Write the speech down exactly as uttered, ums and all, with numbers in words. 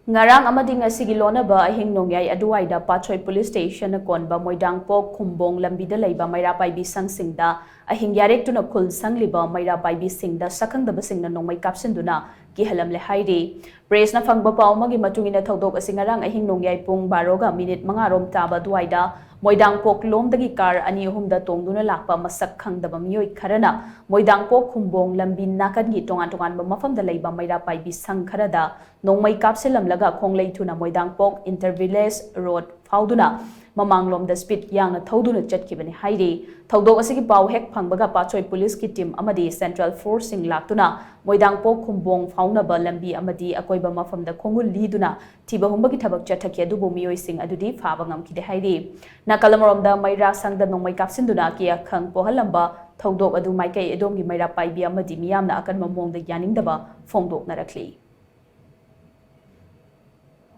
ꯉꯔꯥꯡ ꯑꯃꯗꯤ ꯉꯁꯤꯒꯤ ꯂꯣꯟꯅꯕ ꯑꯍꯤꯡ ꯅꯣꯡꯌꯥꯏ ꯑꯗꯨꯋꯥꯏꯗ ꯄꯥꯠꯁꯣꯏ ꯄꯨꯂꯤꯁ ꯁ꯭ꯇꯦꯁꯟꯅ ꯀꯣꯟꯕ ꯃꯣꯏꯗꯥꯡꯄꯣꯛ ꯈꯨꯝꯕꯣꯡ ꯂꯝꯕꯤꯗ ꯂꯩꯕ ꯃꯩꯔꯥ ꯄꯥꯏꯕꯤ ꯁꯪꯁꯤꯡꯗ ꯑꯍꯤꯡ ꯌꯥꯔꯦꯛꯇꯨꯅ ꯈꯨꯜ ꯁꯪꯂꯤꯕ ꯃꯩꯔꯥ ꯄꯥꯏꯕꯤꯁꯤꯡꯗ ꯁꯛꯈꯪꯗꯕꯁꯤꯡꯅ ꯅꯣꯡꯃꯩ ꯀꯥꯞꯁꯤꯟꯗꯨꯅ ꯀꯤꯍꯜꯂꯝꯂꯦ ꯍꯥꯏꯔꯤ꯫ ꯄ꯭ꯔꯦꯁꯅ ꯐꯪꯕ ꯄꯥꯎ ꯑꯃꯒꯤ ꯃꯇꯨꯡ ꯏꯟꯅ, ꯊꯧꯗꯣꯛ ꯑꯁꯤ ꯉꯔꯥꯡ ꯑꯍꯤꯡ ꯅꯣꯡꯌꯥꯏ ꯄꯨꯡ ꯕꯥꯔꯣꯒ ꯃꯤꯅꯤꯠ ꯃꯉꯥ ꯔꯣꯝ ꯇꯥꯕ ꯑꯗꯨꯋꯥꯏꯗ ꯃꯣꯏꯗꯥꯡꯄꯣꯛ ꯂꯣꯝꯗꯒꯤ ꯀꯥꯔ ꯑꯅꯤ ꯑꯍꯨꯝꯗ ꯇꯣꯡꯗꯨꯅ ꯂꯥꯛꯄ ꯃꯁꯛ ꯈꯪꯗꯕ ꯃꯤꯑꯣꯏ ꯈꯔꯅ ꯃꯣꯏꯗꯥꯡꯄꯣꯛ ꯈꯨꯝꯕꯣꯡ ꯂꯝꯕꯤ ꯅꯥꯀꯟꯒꯤ ꯇꯣꯉꯥꯟ ꯇꯣꯉꯥꯟꯕ ꯃꯐꯝꯗ ꯂꯩꯕ ꯃꯩꯔꯥ ꯄꯥꯏꯕꯤ ꯁꯪ ꯈꯔꯗ ꯅꯣꯡꯃꯩ ꯀꯥꯞꯁꯤꯜꯂꯝꯂꯒ ꯈꯣꯡꯂꯩ ꯊꯨꯅ ꯃꯣꯏꯗꯥꯡꯄꯣꯛ ꯏꯟꯇꯔ ꯚꯤꯂꯦꯖ ꯔꯣꯗ ꯐꯥꯎꯗꯨꯅ ꯃꯃꯥꯡꯂꯣꯝꯗ ꯁ꯭ꯄꯤꯗ ꯌꯥꯡꯅ ꯊꯧꯗꯨꯅ ꯆꯠꯈꯤꯕꯅꯤ ꯍꯥꯏꯔꯤ꯫ ꯊꯧꯗꯣꯛ ꯑꯁꯤꯒꯤ ꯄꯥꯎ ꯍꯦꯛ ꯐꯪꯕꯒ ꯄꯥꯠꯁꯣꯏ ꯄꯨꯂꯤꯁꯀꯤ ꯇꯤꯝ ꯑꯃꯗꯤ ꯁꯦꯟꯇ꯭ꯔꯦꯜ ꯐꯣꯔꯁꯁꯤꯡ ꯂꯥꯛꯇꯨꯅ ꯃꯣꯏꯗꯥꯡꯄꯣꯛ ꯈꯨꯝꯕꯣꯡ ꯐꯥꯎꯅꯕ ꯂꯝꯕꯤ ꯑꯃꯗꯤ ꯑꯀꯣꯏꯕ ꯃꯐꯝꯗ ꯈꯣꯡꯒꯨꯜ ꯂꯤꯗꯨꯅ ꯊꯤꯕ ꯍꯨꯝꯕꯒꯤ ꯊꯕꯛ ꯆꯠꯊꯈꯤ, ꯑꯗꯨꯕꯨ ꯃꯤꯑꯣꯏꯁꯤꯡ ꯑꯗꯨꯗꯤ ꯐꯥꯕ ꯉꯝꯈꯤꯗꯦ ꯍꯥꯏꯔꯤ꯫ ꯅꯥꯀꯜ ꯑꯃꯔꯣꯝꯗ ꯃꯩꯔꯥ ꯁꯪꯗ ꯅꯣꯡꯃꯩ ꯀꯥꯞꯁꯤꯟꯗꯨꯅ ꯑꯀꯤ ꯑꯈꯪ ꯄꯣꯛꯍꯜꯂꯝꯕ ꯊꯧꯗꯣꯛ ꯑꯗꯨ ꯃꯥꯏꯀꯩ ꯑꯗꯣꯝꯒꯤ ꯃꯩꯔꯥ ꯄꯥꯏꯕꯤ ꯑꯃꯗꯤ ꯃꯤꯌꯥꯝꯅ ꯑꯀꯟꯕ ꯃꯑꯣꯡꯗ ꯌꯥꯅꯤꯡꯗꯕ ꯐꯣꯡꯗꯣꯛꯅꯔꯛꯂꯤ꯫